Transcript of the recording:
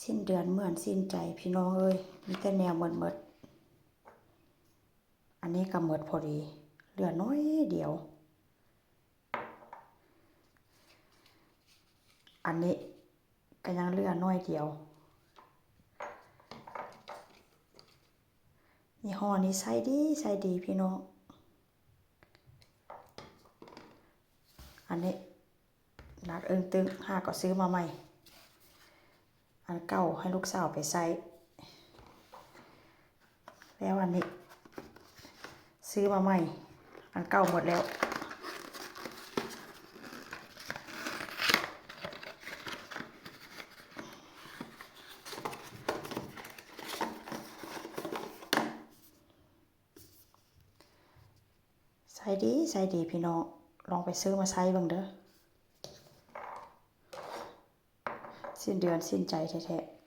ສິ້ນເດືອນເໝືອນສິ້ນໃຈພີ່ນ້ອງເອີຍ ມີແຕ່ແນວໝົດໆ. ອັນນີ້ກໍໝົດພໍດີ ເຫຼືອໜ້ອຍດຽວ. ອັນນີ້ກໍຍັງເຫຼືອໜ້ອຍດຽວ. ຍີ່ຫໍ້ນີ້ໃຊ້ດີ ໃຊ້ດີພີ່ນ້ອງ. ອັນນີ້ໜັກເອິງຕຶງ ຫາກໍຊື້ມາໃໝ່. ອັນເກົ່າໃຫ້ລູກສາວໄປໃຊ້ ແລ້ວອັນນີ້ຊື້ມາໃໝ່ ອັນເກົ່າໝົດແລ້ວ. ໃຊ້ດີ ໃຊ້ດີພີ່ນ້ອງ ລອງໄປຊື້ມາໃຊ້ເບິ່ງເດີ. ສິ້ນເດືອນສິ້ນໃຈແທ້ໆ.